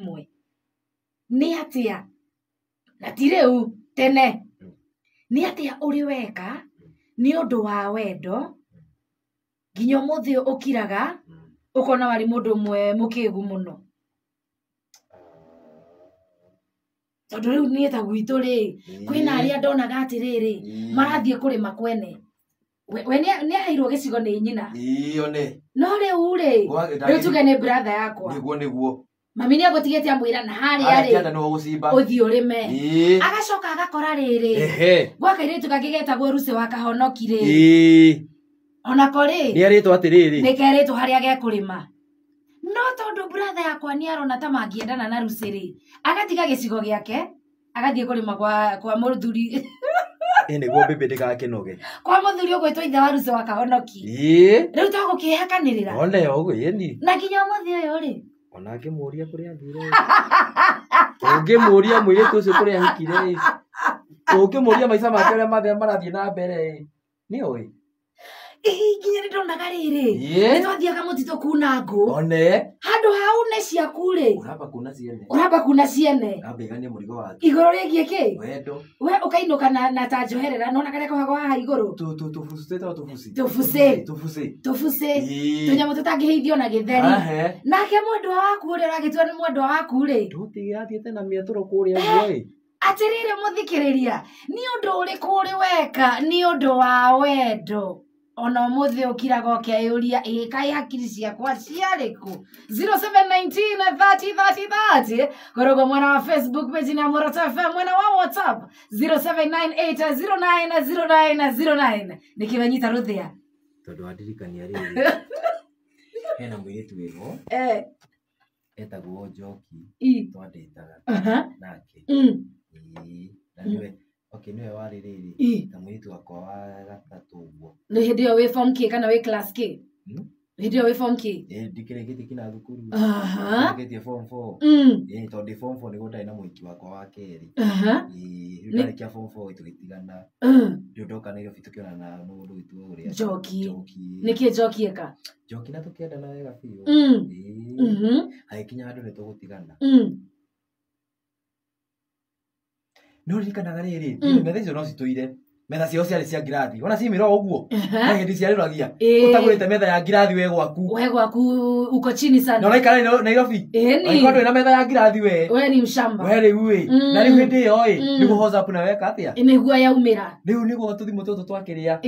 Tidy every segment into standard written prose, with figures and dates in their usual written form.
Ĩmwe nĩ atĩa, na ti rĩu, tene, nĩ atĩa ũrĩ weka nĩ ũndũ wa wendo nginya ũmũthĩ ũyũ ũkiraga ũkona warĩ mũndũ ũmwe mũkĩgu mũno? Tondũ rĩu niĩ ta gwitũ rĩ, kwĩna arĩa ndonaga atĩrĩrĩ, marathiĩ kũrĩma kwene, we nĩ aheirwo gĩcigo nĩ nyina. Ĩĩ, one. No rĩu rĩ, rĩu tuge nĩ brother yakwa. Nĩguo, nĩguo. Mami nĩ agũtigĩte amwĩra na harĩa harĩa rĩ kĩanda nĩho gũcimba. Ũthiĩ ũrĩme. Agacoka agakora rĩrĩ, gwa kairĩtu kangĩ getagwo Rucĩ wa Kahonoki rĩ, onako rĩ, Nĩ arĩtwo atĩrĩrĩ, nĩ kerĩtwo harĩa gekũrĩma, no tondũ brother yakwa nĩ arona ta mangĩendana na Rucĩ rĩ, agatiga gĩcigo gĩake agathiĩ kũrĩma kwa mũthuri. Ĩ, nĩguo mbĩmbĩ ndĩgakĩnoge. Kwa mũthuri ũgwĩtwo ithe wa Rucĩ wa Kahonoki. Rĩu to gũkĩhakanĩrĩra. One ũguo, ĩni. Na nginya ũmũthĩ ũyũ rĩ, Ona ngĩmũria kũrĩa athire, ũngĩmũria mũirĩtu ũcio kũrĩa ahikire ĩ, ũngĩmũria maica make ũrĩa marathiĩ na mbere ĩ, nĩ ũĩ. Ĩ, nginya nĩ ndonaga rĩrĩ, nĩ twathiaga mũtitũ kuna ngũ. One. Handũ ha une ciaku rĩ, ũramba kuna ciene. Ũramba kuna ciene. Amba iganie mũrigo wake. Igũrũ rĩgiĩ kĩ? Wendo. We ũkainũka na ta njoherera, nona karĩa kohagwo haha igũrũ. Tũbuci twĩtagwo tũbuci. Tũbucĩ. Tũbuci. Tũbucĩ, tũnyamũ tũtangĩhĩithio na gĩtheri. Ahe. Nake mwendwa waku ũrĩa ũragĩtua nĩ mwendwa waku rĩ, ndũtige athiĩte na mĩatũro kũrĩa ũguo ĩ. Atĩrĩrĩ mũthikĩrĩria, nĩ ũndũ ũrĩkũ ũrĩ weka nĩ ũndũ wa wendo ona ũmũthĩ ũkiraga ũkeyũria, ĩ kaĩ hakiri ciakwa ciarĩ kũ? 0719 30 30 30 kũrũgwo mwena wa Facebook page na Muoroto FM, mwena wa WhatsApp 0798 09 09 09. Nĩkĩmenyita rũthĩa? Tondũ wandirikania rĩrĩ, hena mũirĩtu wĩho, etagwo Njoki. Twandĩtaga nake. Ĩĩ, na nĩwe, okay, nĩwe warĩ rĩrĩ, ta mũirĩtu wakwa wa gatatũ ũguo. Nĩ hĩndĩ ĩyo wĩ form K kana wĩ class K? Hmm? Hĩndĩ ĩyo wĩ form K? Ĩ, ndikĩrĩkĩtie kinya thukuru. Ndĩrĩkĩtie form 4. Ĩ, tondũ ndĩ form 4 nĩguo ndarĩ na mũhiki wakwa wa kerĩ. Ĩ, rĩu ndarĩkia form 4 tũgĩtigana. Rĩu ndoka Nairobi tũkĩonana mũndũ witũ ũrĩa Njoki. Njoki. Nĩkĩ Njoki eka? Njoki na tũkĩendana wega biũ. Ĩ, hagĩkinya handũ nĩ tũgũtigana. No ririkanaga rĩrĩ, metha icio no citũire, metha ciao ciarĩ cia ngirathi, ona cimĩra o ũguo. He hĩndĩ ciarĩragia. Ũtagũrĩte metha ya ngirathi we gwaku, We gwaku uko chini sana. Na ũraikara Nairobi. Ĩni. Angĩkorwo ndũrĩ na metha ya ngirathi we, we ni mshamba. We rĩu ĩ, na rĩu hĩndĩ ĩyo ĩ, nĩguo WhatsApp na weka atĩa? Nĩguo yaumĩra. Rĩu nĩguo tũthimũ tũtũ twakĩrĩa,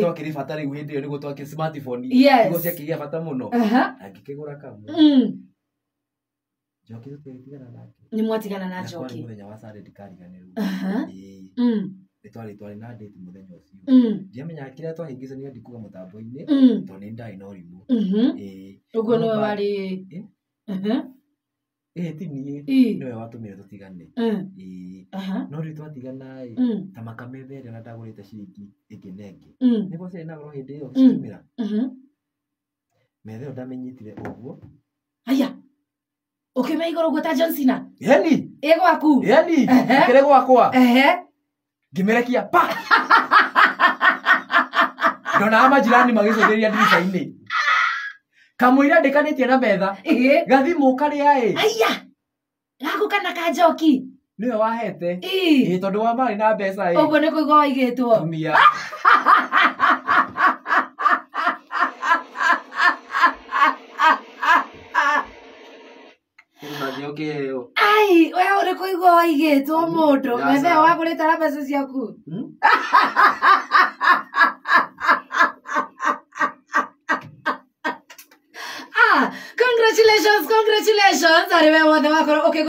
twakĩrĩ bata rĩu hĩndĩ ĩyo nĩguo twakĩrĩ smartphone, nĩguo ciakĩgĩa bata mũno. Na ngĩkĩgũra kamwe. Njoki tũtigana nake. Nĩ mwatigana na Na kwarĩ Njoki? Mũthenya wa Sunday, ndikariganĩrwo. Ĩĩ. Nĩ twarĩ na date mũthenya ũcio. Ndiamenyaga kĩrĩa twahĩngĩcania, ndikuga mũtambo-inĩ, tondũ nĩ ndarĩ na ũrimũ. Ĩĩ. Ũguo nĩwe No, warĩ? Ĩ? Ĩ, ti niĩ. Nĩwe watũmire tũtigane. Ĩĩ. No rĩu twatigana ĩ, ta makametha ĩrĩa na ndagũrĩte ciringi ĩngĩ na ĩngĩ, nĩguo ciarĩ na goro hĩndĩ ĩyo cikiumĩra. Metha ĩyo ndamĩnyitire ũguo. Aya, ũkĩuma igũrũ ũguo ta John Cena? Yani. Ĩ gwaku? Yani. Ĩkĩrĩ gwakwa. Ngĩmĩrekia pa, ndonaga majirani magĩcũthĩrĩria ndirica-inĩ kamũira ndĩkanĩtie na metha. Gathimũ karĩa ĩ. Aya, gaku kana ka Njoki? Nĩwe wahete. Ĩ, tondũ wa marĩ na mbeca ĩ. Ũguo nĩ kũigua waigĩtwo. Tumia. Kĩrĩ ũkĩheo. Ai, we ũrĩ kũigua waigĩtwo mũndũ. Ya, metha ĩyo sawa. wagũrĩte na mbeca ciaku. Hmm? Ah, congratulations, congratulations arĩ we wothe wakorwo ũkĩ